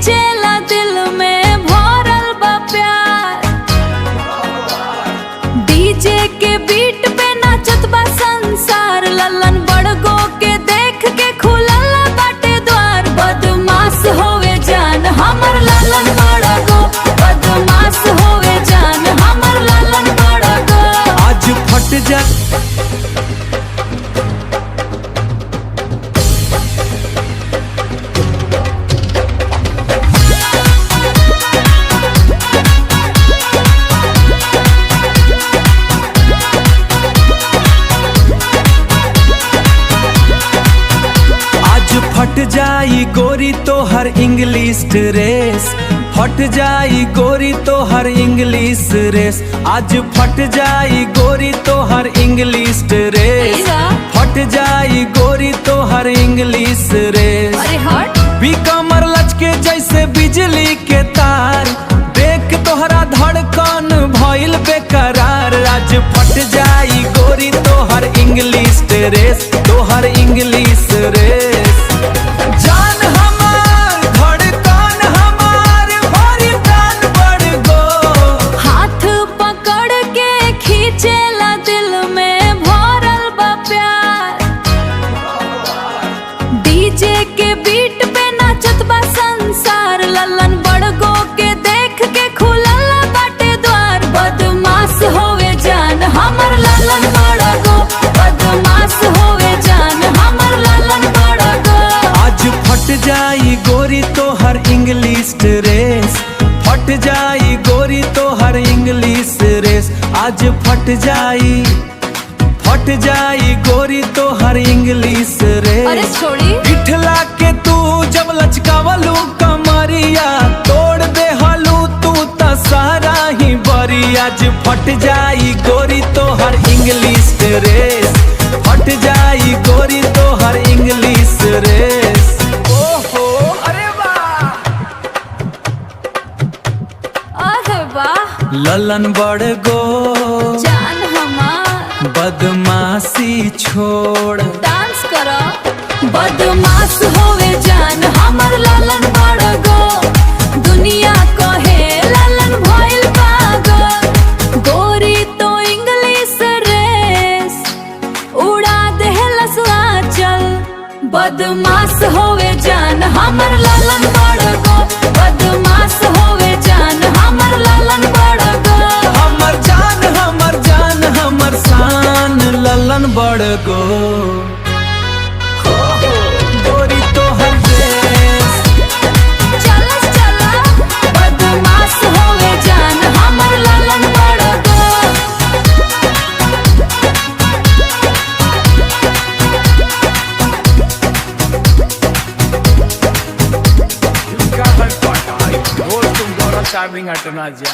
खींचेला दिल में भरल बा प्यार। डीजे के बीट पे नाचत बा संसार, ललन बड़गो के देख के खुलल बाटे द्वार। बदमाश होवे जान हमर ललन बड़गो, बदमाश होवे जान हमर ललन बड़गो। आज फट जा आज फट जाई गोरी तोहर इंग्लिश ड्रेस, फट जाई गोरी तोहर इंग्लिश रेस। आज फट जाई गोरी तोहर इंग्लिश ड्रेस, फट जाई गोरी तोहर इंग्लिश रेस। अरे हट। भी कमर लचके जैसे बिजली के तार, देख तोहरा धड़कन भइल बेकरार। आज फट जाई गोरी तोहर इंग्लिश ड्रेस, तोहर इंग्लिश रेस। जान हमार धड़कन हमार भारी प्राण बढ़ गो। हाथ पकड़ के खींचेला दिल में भरल बा प्यार। डीजे के बीट पे नाचत बा संसार, ललन बड़गो के देख के खुलल बाटे द्वार। बदमाश होवे जान हमर ललन बड़गो, बदमाश होवे जान हमर ललन बड़गो। आज फट जाई गोरी तोहर इंग्लिश ड्रेस, फट जाई गोरी तोहर इंग्लिश रेस। आज फट जाई गोरी तोहर इंग्लिश रेस। अरे छोड़ी। इठला के तू जब लचकावलू कमरिया, तोड़ दे हलू तू त सारा ही बरी। आज फट जाई गोरी तोहर इंग्लिश ड्रेस, फट जाई गोरी तोहर इंग्लिश रेस। ओहो अरे वाह, अरे वाह। ललन बड़ गो जान हमार बदमाशी छोड़, डांस करो। बदमाश होवे जान हमर ललन बड़गो, दुनिया कहे ललन भइल पागल। गोरी तो इंग्लिश रेस उड़ा देहलस आंचल। बदमाश होवे जान हमर ललन बड़गो, बदमाश होवे जान हमर ललन बड़गो। हमर जान हमर जान हमर शान ललन बड़ गो। गोरी तोहर ड्रेस। चला चला। बदमाश होवे जान हमर ललन बड़गो। हटना जा।